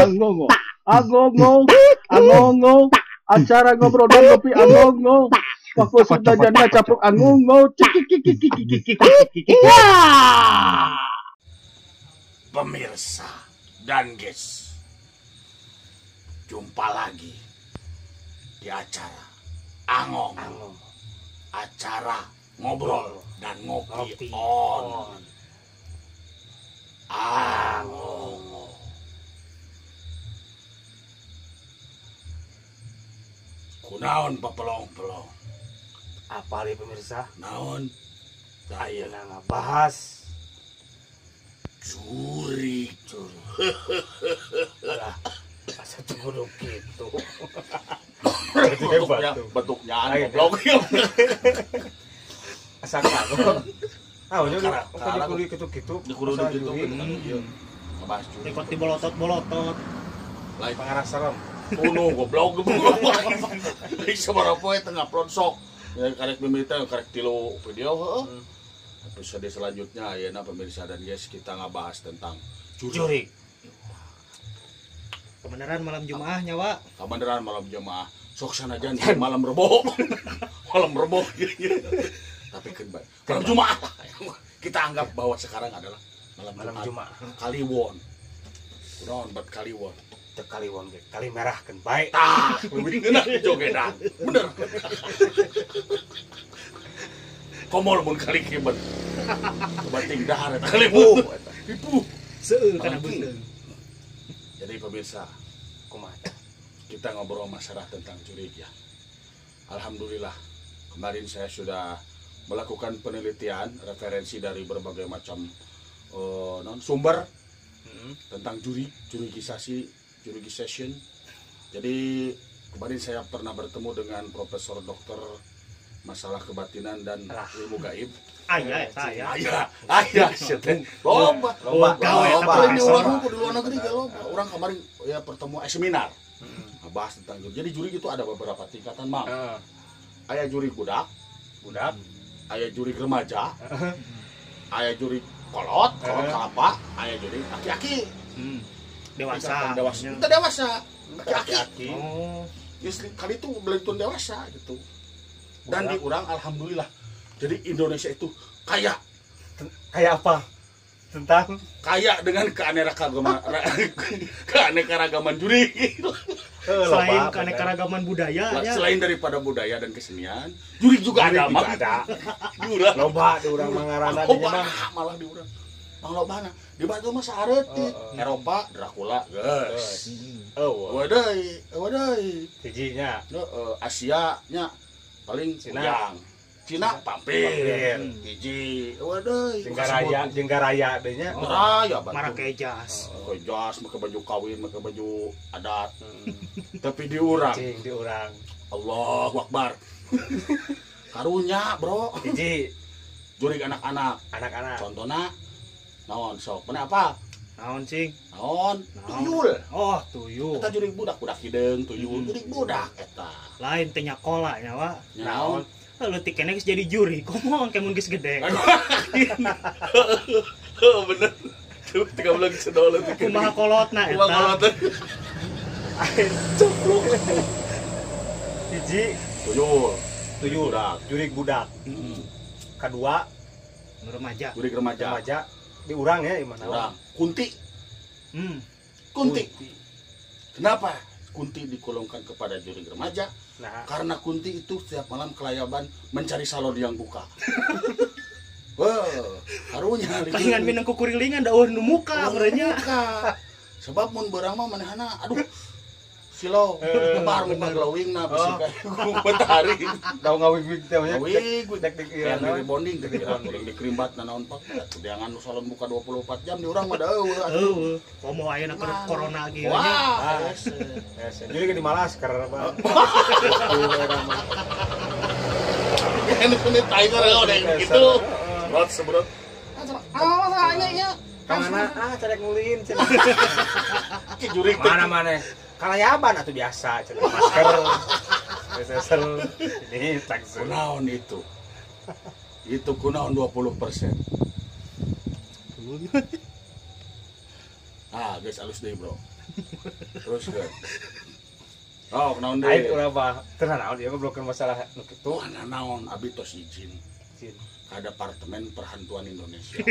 Angongo, angongo, angongo, acara ngobrol dan ngopi angongo. Waktu sudah janda caplok angongo. Pemirsa dan guys, jumpa lagi di acara Angong, acara ngobrol dan ngopi on Angongo. Kunaon papelong-pelong? Apa li pemirsa? Naon? Saya ngabahas jurig. Alah, asa kudu kitu. Bentuknya goblok. Asa kago. Ah, nya kudu kitu-kitu. Kudu kitu ngabahas jurig. Ikut di bolotot-bolotot. Lain pangarah serem. Kuno goblok. Sabaraha poe teu ngupload sok. Ya karek mimita karek tilu video heeh. Episode selanjutnya ayeuna pemirsa dan guys kita ngabahas tentang jurig. Kebenaran malam Jumaah nyawa. Kebenaran malam Jumaah. Sok sanajan malam Rebo. Malam Rebo. Tapi kan bae. Malam Jumaah. Kita anggap bahwa sekarang adalah malam Jumaah. Kaliwon. Kunaon bat Kaliwon? Teu Kaliwon ge, kali merah kan bae. Tah, leuwih ngeunah jogedan. Bener. Komol mun kali kieu kebating dahar eta kali ripuh. Seueur kana beuteung. Jadi pemirsa, kumaha? Kita ngobrol masalah tentang jurig ya. Alhamdulillah, kemarin saya sudah melakukan penelitian referensi dari berbagai macam sumber tentang jurig, jurigisasi, jurigisation. Jadi kemarin saya pernah bertemu dengan Profesor Dokter masalah kebatinan dan ilmu gaib. Aya eta aya. Aya sia teh. Loba, loba. Loba di luar di luar negeri ge loba. Urang kemarin ya pertemuan seminar. Ngebahas tentang jurig. Jadi jurig itu ada beberapa tingkatan, Mang. Aya jurig budak, aya jurig remaja, aya jurig kolot, kolot kelapa, aya jurig aki-aki. Dewasa. Dewasa. Itu dewasa. Aki-aki. Oh. Justru kali itu belum dewasa gitu. Dan di urang alhamdulillah. Jadi Indonesia itu kaya. Kaya apa? Tentang kaya dengan keanekaragaman keanekaragaman jurig. Selain keanekaragaman budaya ya. Selain daripada budaya dan kesenian, jurig juga ada, Mang. Di urang. Loba di urang mangarana di mah. Malah di urang. Mang lobana. Di batu mah saareutik. Eropa Dracula geus. Eueuh deui. Hiji nya. Heeh, Asia nya paling Cina. Cina pampir. Hiji. Eueuh deui. Jenggaraya deui nya. Raya make jas. Make jas, make baju kawin, make baju adat. Tapi di urang. Cing di urang. Allahu Akbar. Karunya, Bro. Hiji. Jurig anak-anak. Anak-anak. Contohna naon sok? Mana apa? Naon cing? Naon? Tuyul. Oh, tuyul. Eta jurig budak, budak hideung, tuyul, jurig budak eta. Lain teh nyakola nya, Wak. Naon? Leutik keneh geus jadi juri, komo engke mun geus gede. Heeh, bener. Tiga bulan sedol leutik. Kumaha kolotna eta? Kumaha kolotna? Cupluk. Hiji tuyul. Tuyul budak, jurig budak. Kadua remaja. Jurig remaja. Remaja. Di urang ya, gimana? Urang. Kunti. Kunti. Kenapa kunti dikolongkan kepada jurig remaja? Nah. Karena kunti itu setiap malam kelayaban mencari salon yang buka. Wah, karunya. Palingan minang kukurilingan da eueuh nu muka merenya. Sebab mun beurang mah manehna aduh silau lebar muka glowing na bisi kayak matahari. Da ngawig-wig teh nya. Ngawig-wig dek dek ieu rebonding teh kuring dikerimbat nanaon pak. Deangan nu salon buka 24 jam di urang mah da eueuh. Eueuh. Komo ayeuna keur corona ge nya. Wah. Jadi ke di masker Pak. Ini punya tiger udah gitu. Brot sebrot. Ah, masalahnya ya. Kamana ah carek ngulin cenah. Jurig mana mana. Kalayaban atuh biasa cenah masker. Sesel. Ini langsung. Kunaon itu? Itu kunaon 20%. Ah, guys alus deui, Bro. Terus ge. Oh, naon deui? Aing urang mah teu naon ieu ngobrolkeun masalah nu kitu. Mana naon abi tos izin Izin. Ka Departemen Perhantuan Indonesia.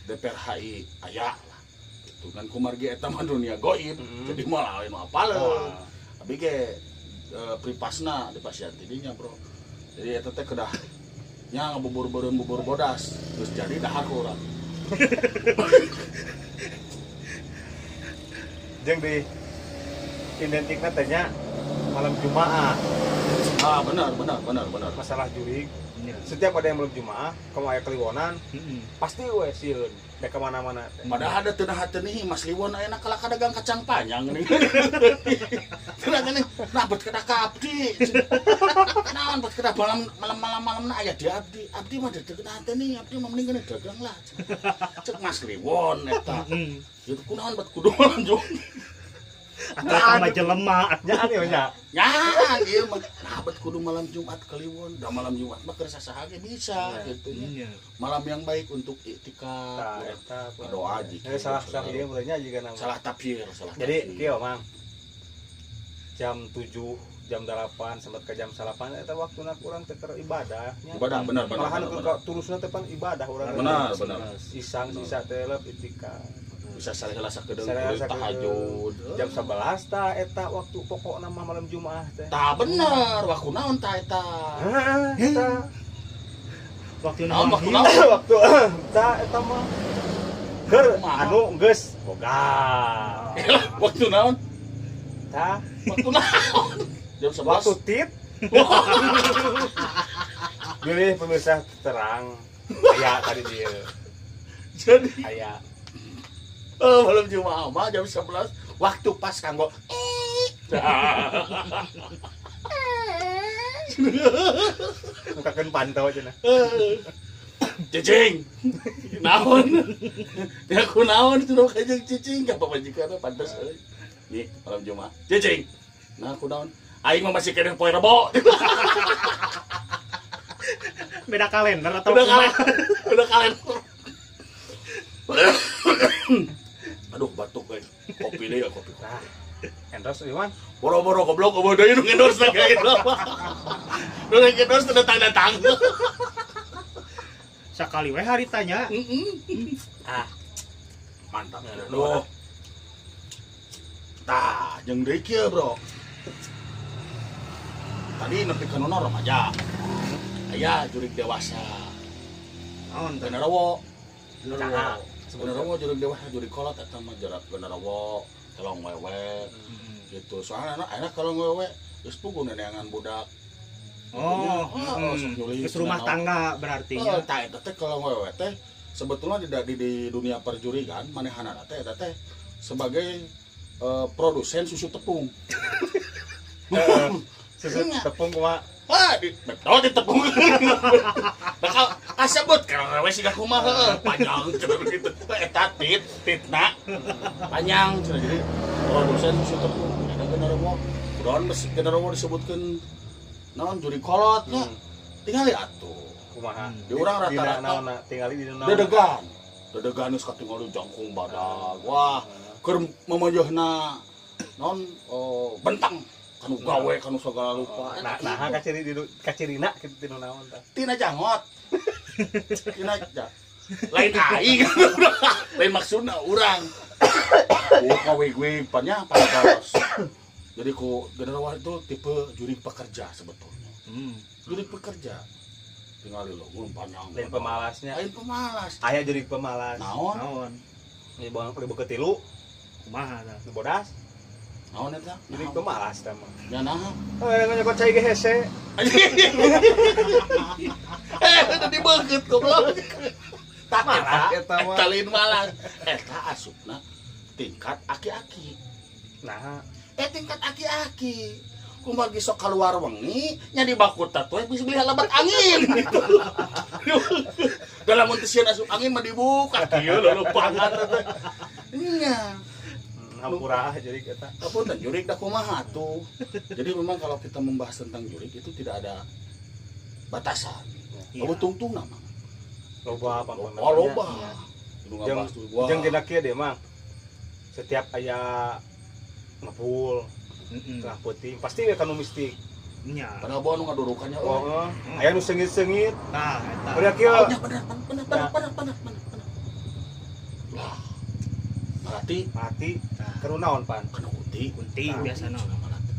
DPRHI aya lah. Gitu kan kumargi eta mah dunia goib. Jadi moal lain apaleun. Abi ge pripasna di pasien tidinya, Bro. Jadi eta teh kedah nya ngabubur beureum bubur bodas, terus jadi dahar ku urang. Jeung di identikna teh nya malam Jumaah. Ah, benar. Masalah jurig. Setiap ada yang malam Jumaah, kamu aya keliwonan, pasti we sieun dek ka mana-mana teh. Padahal ada teu nih Mas Liwon ayeuna kalah ka dagang kacang panjang nih. Teu nih, nah bet kedah ka abdi. Naon bet kedah malam malam na aya di abdi. Abdi mah teu nih, abdi mah mending keneh dagang lah. Cek Mas Liwon eta. Gitu kunaon bet kudu malam Jumaah. Atau sama jelema nyaan ieu nya. Nyaan ieu mah. Nah bet kudu malam Jumat Kliwon, da malam Jumat mah keur sasaha ge bisa gitu nya. Malam yang baik untuk iktikaf. Eta doa jika. Salah salah ieu meureun nya jiga nama. Salah tafsir, salah. Jadi kieu Mang. Jam 7, jam 8 sampai ke jam 8 eta waktuna urang teh keur ibadah nya. Ibadah benar. Malahan keur tulusna teh pan ibadah urang. Benar. Isang sisa teh leup iktikaf. Bisa sareheula sakedeung tahajud. Jam 11 ta eta waktu pokokna mah malam Jumaah teh. Tah bener, waktu naon ta eta? Heeh, eta. Waktu naon? Waktu ta eta mah. Keur anu geus boga. Waktu naon? Ta, waktu naon? Jam 11. Waktu tit. Bilih pemirsa terang. Aya tadi dia. Jadi aya. Oh, malam Jumaah mah jam 11 waktu pas kanggo. Mukakeun pantau cenah. Cicing. Naon? Ya ku naon cenah ka jeung cicing ka pamajikan pantes euy. Nih, malam Jumaah. Cicing. Nah, ku naon? Aing mah masih keneh poe Rebo. Beda kalender atau Beda kalender. Aduh batuk guys. Kopi deh ya kopi. Nah, endorse Iwan. Boro-boro goblok eueuh deui nu endorse lagi gitu. Nu endorse teu datang-datang. Sakali we haritanya. Ah. Mantap. Aduh. Tah, jeung deui kieu, Bro. Tadi nepi ka nono remaja. Aya jurig dewasa. Naon teh? Genderuwo. Genderuwo jurig dewasa jurig kolot eta mah jarak genderuwo, kelong wewe. Gitu. Soalnya enak kalau wewe geus puguh neneangan budak. Oh, geus rumah tangga berarti nya. Tah eta teh kelong wewe teh sebetulnya di dunia perjurigan manehanana teh eta teh sebagai produsen susu tepung. Susu tepung kumaha? Ah, di betul di tepung. Bakal kasebut karena we siga kumaha heueuh panjang cenah gitu. Eta titna panjang cenah jadi produsen susu tepung. Ada genderuwo. Kudaon genderuwo disebutkeun naon juri kolot nya. Tingali atuh. Kumaha? Di urang rata-rata naonna tingali di naon? Dedegan. Dedegan geus katingali jangkung badag. Wah, keur mamajeuhna naon bentang. Kanu gawe kanu sagala rupa. Nah, nah kaciri kacirina kitu tinu naon tah? Tina jangot. Tina lain aing. Lain maksudna urang. Oh, kawig-wig pan nya pantas. Jadi ku genderuwo itu tipe juri pekerja sebetulnya. Juri pekerja. Tingali lo, panjang. Lain pemalasnya. Lain pemalas. Aya juri pemalas. Naon? Naon? Ieu bang ribu ketilu. Kumaha tah? Bodas. Naon eta? Jadi pemalas teh mah. Ya naha. Oh, nyokot cai ge hese. Tadi beungeut goblok. Tak malah eta mah. Eta lain malas. Eta asupna tingkat aki-aki. Nah, tingkat aki-aki. Kumargi sok keluar wengi nya di bakuta teh bisa beli lebat angin gitu. Dalam mun teu sieun asup angin mah dibuka kieu leulepangan teh. Nya. Hampura jurig eta. Apunten jurig da kumaha atuh. Jadi memang kalau kita membahas tentang jurig itu tidak ada batasan. Ya. Loba tungtungna mah. Loba pangpangna. Oh, loba. Jeung dina kieu deui mah. Setiap aya ngepul tengah peuting pasti we kanu mistik. Nya. Padahal bawa nu ngadurukannya euy. Heeh. Aya nu seungit-seungit. Tah eta. Udah kieu. Oh, nya bener bener bener bener bener bener. Lah. Malati Mati keur naon pan? Kana kunti. Kunti biasana.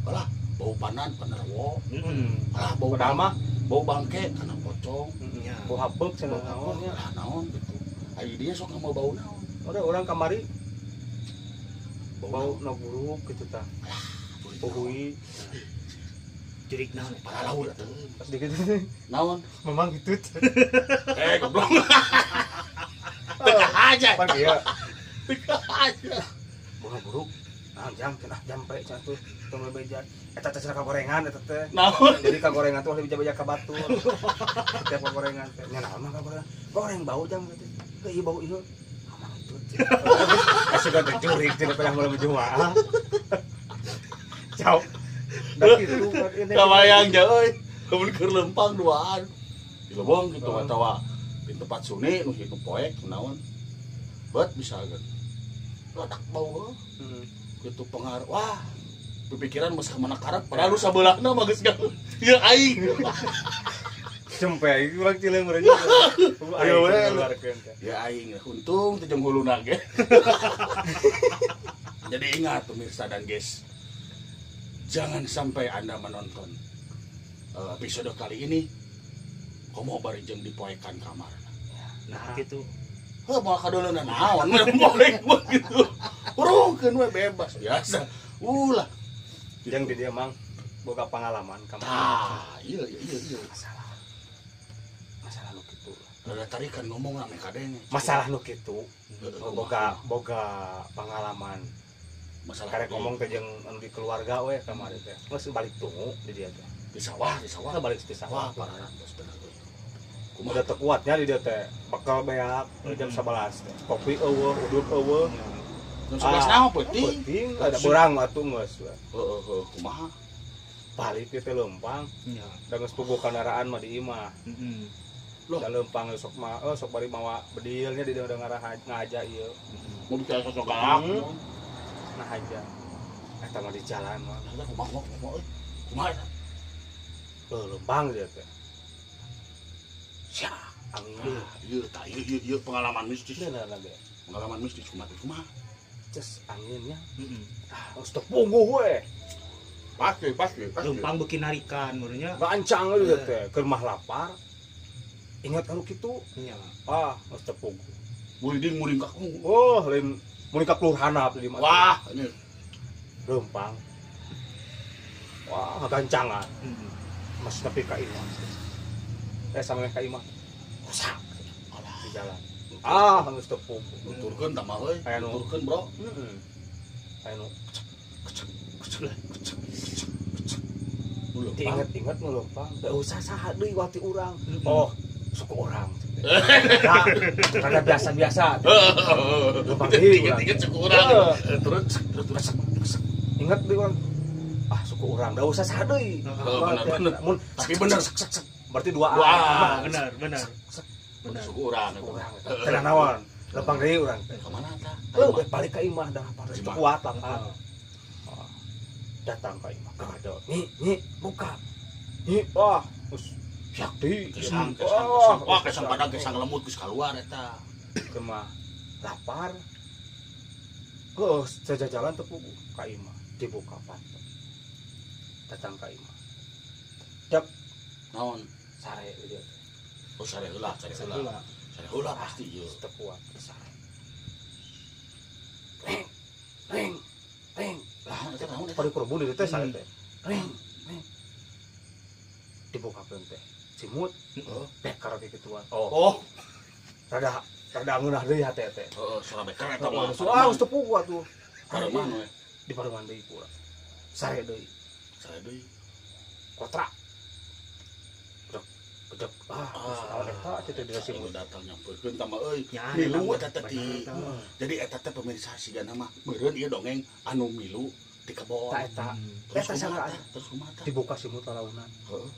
Alah, bau panan panerwo. Heeh. Alah, bau Padahal mah bau bangke kana pocong. Nya. Bau hapeuk cenah naon nya. Lah naon gitu. Ai dia sok mau bau naon. Udah orang kamari bau nu buruk gitu tah. Uhui. Jurik naon eta? Paralaur atuh. Pas dikit Naon? Memang gitu. Eh goblok. Teka aja. Pan kieu. Teka aja. Bau buruk. Nah, jam cenah jampe cenah tuh tong bebeja. Eta teh cenah kagorengan eta teh. Naon? Jadi kagorengan tuh beja-beja ka batur. Setiap kagorengan teh nya naon mah kagorengan. Goreng bau jam gitu. Teu ieu bau ieu. Amang itu. Asup teh jurik cenah teh mulai jual. Jauh. Da kitu kabayang jauh euy. Lamun keur lempang duaan. Di lobong gitu atawa di tempat suni nu hidup poek naon. Bet bisa kan. Ledak bau. Gitu pengaruh. Wah, pikiran geus ka mana karep padahal lu sabelahna mah geus ya aing. Cempe aing urang cileung urang. Ayo we ya aing untung teh jeung huluna ge. Jadi ingat pemirsa dan guys, jangan sampai Anda menonton episode kali ini komo bari jeung dipoekan kamar. Nah gitu. Heuh moal kadeuleuna naon poek mah gitu. Urungkeun we bebas biasa. Ulah. Jeung di dieu mang boga pengalaman ka mana. Tah, iya iya iya. Masalah nu kitu. Rada tarikan ngomong rame kadenge. Masalah nu kitu boga pengalaman. Masalah karek ngomong teh jeung anu di keluarga we kamari teh. Geus balik tungu di dieu teh. Di sawah, di sawah. Balik di sawah. Wah, pararantos bener euy. Kumaha teu kuatnya di dieu teh. Bekal beak jam 11 teh. Kopi eueuh, udut eueuh. Jam 11 naon peuting? Peuting ada beurang atuh geus. Heeh heeh, kumaha? Balik teh leumpang. Nya. Da geus puguh kendaraan mah di imah. Heeh. Loh, da leumpang sok mah sok bari mawa bedilnya di dieu ngahaja ieu. Mau bicara sosok galak. Nah aja. Eta mah di jalan mah. Nah, kumaha kumaha euy. Kumaha eta? Leumpang dia teh. Sia, angin. Ieu tah ieu ieu pengalaman mistis. Bener lagi. Pengalaman mistis kumaha kumaha? Ces anginnya. Heeh. Ah, geus teu puguh we. Pasti pasti pasti. Leumpang beuki narikan meureunnya. Gancang we teh, keur mah lapar. Ingat anu kitu? Nya. Ah, geus teu puguh. Muriding muring ka. Oh, lain muring ka kelurahan di mah. Wah, ini leumpang. Wah, gancangan. Heeh. Mas nepi ka imah. Sampe ka imah. Rusak. Di jalan. Ah, geus teu puguh. Nuturkeun tah mah euy. Nuturkeun, Bro. Heeh. Aya nu kecek kecek kecek kecek kecek. Diinget-inget nu leumpang. Da usah saha deui waktu urang. Oh, suku urang. Nah, kada biasa-biasa. Leumpang deui urang. Inget-inget suku urang. Terus terus terus. Inget deui urang. Ah, suku urang. Da usah saha deui. Bener. Mun tapi bener. Berarti dua. Bener, bener. Bener suku urang. Tenang naon. Lempang deui urang teh. Ka mana tah? Heuh, balik ka imah dah lapar. Kuat lapar. Datang ka imah. Kagado. Nyi, nyi, buka. Nyi, wah, geus siak deui. Kesang, kesang, kesang. Wah, kesang badag kesang lemut geus kaluar eta. Kumaha lapar. Heuh, jalan teu puguh ka imah. Dibuka panto. Datang ka imah. Dek naon? Sare ieu. Oh, sare heula, sare heula. Sare heula pasti ieu. Teu kuat sare. Ring, ring, ring. Lah, eta naon eta? Pari kurbun ieu teh sare teh. Ring, ring. Dibukakeun teh. Cimut, heeh, beker kikituan. Oh. Oh. Rada rada ngeunah deui hate teh. Heeh, suara beker eta mah. Ah, geus teu puguh atuh. Pareman we. Di pareman deui kurang. Sare deui. Sare deui. Kontrak. Kedek. Ah, naon eta teh dina simut datang nyampeurkeun tah mah euy. Milu eta teh ti. Jadi eta teh pemirsa sigana mah meureun ieu dongeng anu milu di kebon. Ta eta. Eta salah terus kumaha tah? Dibuka simut lalaunan. Heeh.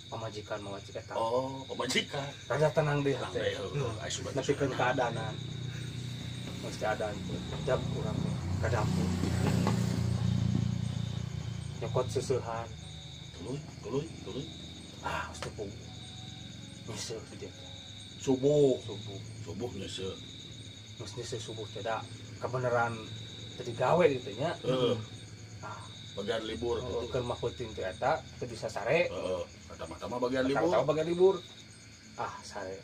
Pamajikan mawajik eta. Oh, pamajikan. Rada tenang deui hate. Nepikeun kaadaanan. Geus keadaan teh. Dap urang teh. Ka dapur. Nyokot seusehan. Tuluy, tuluy, tuluy. Ah, geus teu puguh. Nyeseuh di dieu. Subuh, Subuh. Subuh nyeseuh. Geus nyeseuh subuh teh da kebenaran teu digawe ditu nya. Heeh. Ah, bagian libur oh, gitu. Keur mah peuting teh eta teu bisa sare. Heeh, kata-mata mah bagian libur. Tahu bagian libur. Ah, sare.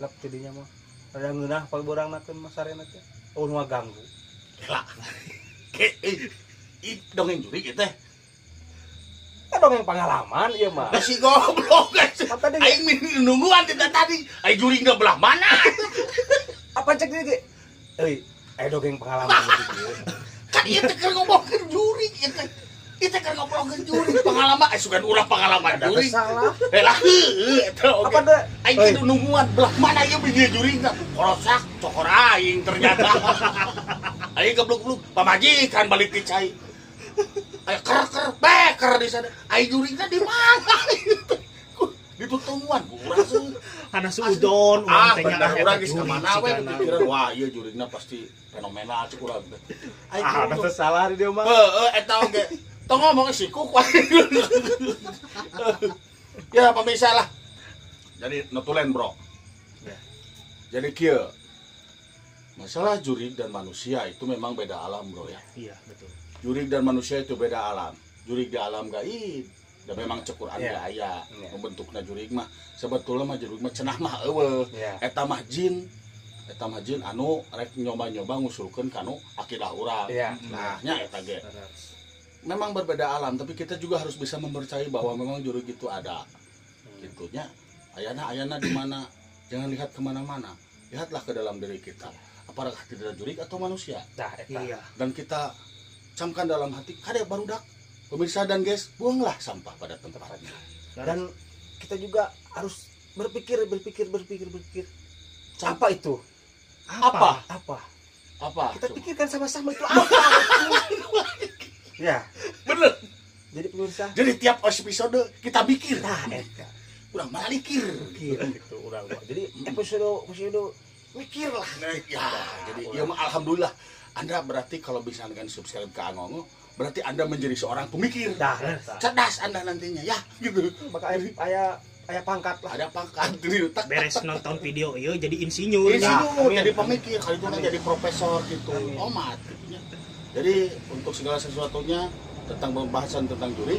Lep tidinya mah. Rada ngeunah paborangna teh mah sarena teh. Oh, nu ganggu. Lah. Ke eh ih dongeng jurig ieu teh. Kan dongeng pengalaman ieu mah. Lah si goblok guys. Apa tadi? Aing nungguan tidak tadi. Aing jurig belah mana? Apa cek deui ge? Euy, aya dongeng pengalaman gitu ieu. Kan ieu teh keur ngomongkeun jurig ieu teh. Ieu teh keur ngobrolkeun jurig pengalaman eh sugan ulah pengalaman Ada jurig. salah. Eh lah heueuh eta oge. Apa deh? Aing Euy. kudu nungguan belah mana ieu biji jurig teh. Korosak cokor aing ternyata. Aing gebluk-gebluk pamajikan balik ti cai. Aya ker ker beker di sana. Aing jurig teh di mana? Ditutungguan urang seuh. Karena suudon urang Ah, teh nya bener ah, urang eta geus ka jurig mana we sigana. pikiran wah ieu jurigna pasti fenomenal cek urang teh. Aing Ah, kudu. ada salah di dia mah. Heeh, eta oge. Tong ngomong sikuk wae. Ya pemirsa lah. Jadi notulen, Bro. Ya. Jadi kieu. Masalah jurig dan manusia itu memang beda alam, Bro ya. Iya, betul. Jurig dan manusia itu beda alam. Jurig di alam gaib. Dan memang cek Quran Ya. ge aya. Ya. Membentukna jurig mah sebetulnya mah jurig mah cenah mah eueuh. Ya. Eta mah jin. Eta mah jin anu rek nyoba-nyoba ngusulkeun kanu akidah urang. Iya. Nah, nya eta ge. Memang berbeda alam, tapi kita juga harus bisa mempercayai bahwa memang jurig itu ada. Gitunya. Ayana ayana di mana? Jangan lihat kemana-mana. Lihatlah ke dalam diri kita. Apakah tidak jurig atau manusia? Dah eta. Iya. Dan kita camkan dalam hati, kade barudak. Pemirsa dan guys, buanglah sampah pada tempatnya. Dan kita juga harus berpikir, berpikir, berpikir, berpikir. Apa itu? Apa? Apa? Apa? Kita Coba. pikirkan sama-sama itu apa? Ya. Bener. Jadi pemirsa, Jadi tiap episode kita mikir. nah eta. Urang malikir. Mikir gitu urang mah. Jadi episode episode mikir lah. Nah, ya, jadi ya mah alhamdulillah. Anda berarti kalau bisa dengan subscribe ke Angongo, berarti Anda menjadi seorang pemikir. Dah eta. Cerdas Anda nantinya ya, gitu. Maka aya aya aya pangkat lah. Ada pangkat di otak. Beres nonton video ieu jadi insinyur. Insinyur, Amin. jadi pemikir, kali itu kan jadi profesor gitu. Amin. Omat gitu ya. Jadi untuk segala sesuatunya tentang pembahasan tentang jurig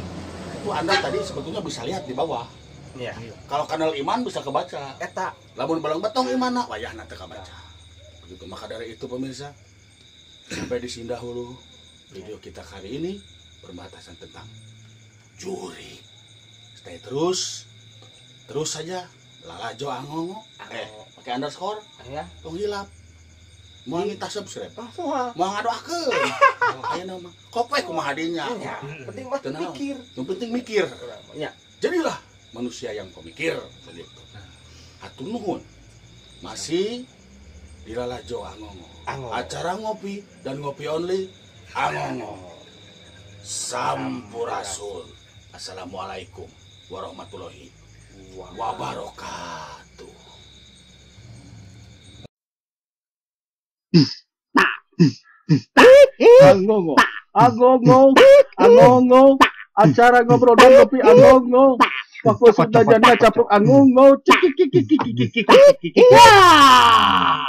itu Anda tadi sebetulnya bisa lihat di bawah. Iya. Kalau kanal iman bisa kebaca. Eta. Lamun balang betong imana wayahna teu kabaca. Begitu maka dari itu pemirsa sampai di sini dahulu video kita kali ini berbatasan tentang jurig. Stay terus terus saja lalajo angongo pakai underscore Ya. tong hilap. Moal minta subscribe. Ah, moal. Moal ngadoakeun. Ayeuna mah kok we kumaha dinya. Ya, penting mah Teu naon. mikir. Yang penting mikir. Urang mah. Ya. Jadilah manusia yang pemikir begitu. Hatur nuhun. Masih di Lalajo Angongo. Angongo. Acara ngopi dan ngopi only Angongo. Sampurasun. Assalamualaikum warahmatullahi wabarakatuh. Angongo, angongo, angongo, acara ngobrol dan ngopi angongo. Waktu sudah janda caplok angongo, cik cik cik cik cik cik cik cik. Wah.